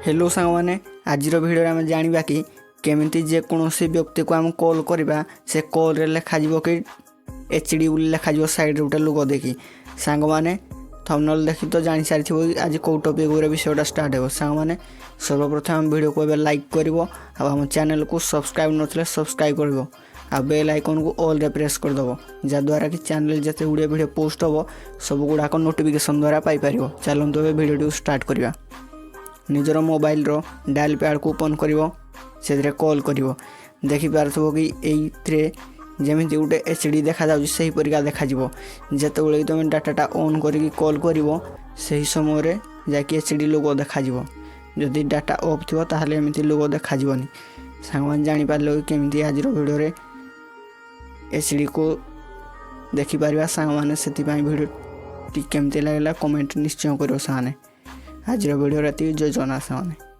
Hello ସାଙ୍ଗମାନେ, ଆଜିର ଭିଡ଼ିଓରେ ଆମେ ଜାଣିବା କି କେମିତି ଯେକୌଣସି ବ୍ୟକ୍ତିକୁ ଆମେ କଲ୍ କରିବା, ସେ କଲ୍ରେ ଲେଖାଯିବ କି ଏଚ୍ ଡି ବୋଲି ଲେଖାଯିବ ସାଇଡ଼୍ରେ ଗୋଟେ ଲୋଗୋ ଦେଖି। ସାଙ୍ଗମାନେ, ଥମ୍ବନେଲ୍ ଦେଖି ତ ଜାଣିସାରିଥିବ କି ଆଜି କେଉଁ ଟପିକ୍ ଉପରେ ବିଷୟଟା ଷ୍ଟାର୍ଟ ହେବ। ସାଙ୍ଗମାନେ, ସର୍ବପ୍ରଥମେ ଆମ ଭିଡ଼ିଓକୁ ଏବେ ଲାଇକ୍ କରିବ ଆଉ ଆମ ଚ୍ୟାନେଲକୁ ସବସ୍କ୍ରାଇବ୍ ନଥିଲେ ସବସ୍କ୍ରାଇବ୍ କରିବ ଆଉ ବେଲ୍ ଆଇକନ୍କୁ ଅଲ୍ରେ ପ୍ରେସ୍ କରିଦେବ, ଯାହାଦ୍ୱାରା କି ଚ୍ୟାନେଲ୍ ଯେତେ ଗୁଡ଼ିଏ ଭିଡ଼ିଓ ପୋଷ୍ଟ ହେବ, ସବୁ ଗୁଡ଼ାକ ନୋଟିଫିକେସନ୍ ଦ୍ୱାରା ପାଇପାରିବ। ଚାଲନ୍ତୁ, ଏବେ ଭିଡ଼ିଓଟିକୁ ଷ୍ଟାର୍ଟ କରିବା। ନିଜର ମୋବାଇଲର ଡାଏଲ୍ ପ୍ୟାଡ଼୍କୁ ଓପନ୍ କରିବ, ସେଥିରେ କଲ୍ କରିବ। ଦେଖିପାରୁଥିବ କି ଏଇଥିରେ ଯେମିତି ଗୋଟେ ଏଚ୍ ଡି ଦେଖାଯାଉଛି, ସେହିପରିକା ଦେଖାଯିବ। ଯେତେବେଳେ କି ତୁମେ ଡାଟାଟା ଅନ୍ କରିକି କଲ୍ କରିବ, ସେହି ସମୟରେ ଯାଇକି ଏଚ୍ ଡି ଲୋଗୋ ଦେଖାଯିବ। ଯଦି ଡାଟା ଅଫ୍ ଥିବ, ତାହେଲେ ଏମିତି ଲୋଗୋ ଦେଖାଯିବନି। ସାଙ୍ଗମାନେ, ଜାଣିପାରିଲ କି କେମିତି ଆଜିର ଭିଡ଼ିଓରେ ଏଚ୍ ଡିକୁ ଦେଖିପାରିବା? ସାଙ୍ଗମାନେ, ସେଥିପାଇଁ ଭିଡ଼ିଓଟି କେମିତି ଲାଗିଲା, କମେଣ୍ଟ ନିଶ୍ଚୟ କରିବ। ସାଙ୍ଗମାନେ, ଆଜିର ଭିଡ଼ିଓରେ ଏତିକି। ଜୟ ଜଗନ୍ନାଥ ସାଙ୍ଗମାନେ।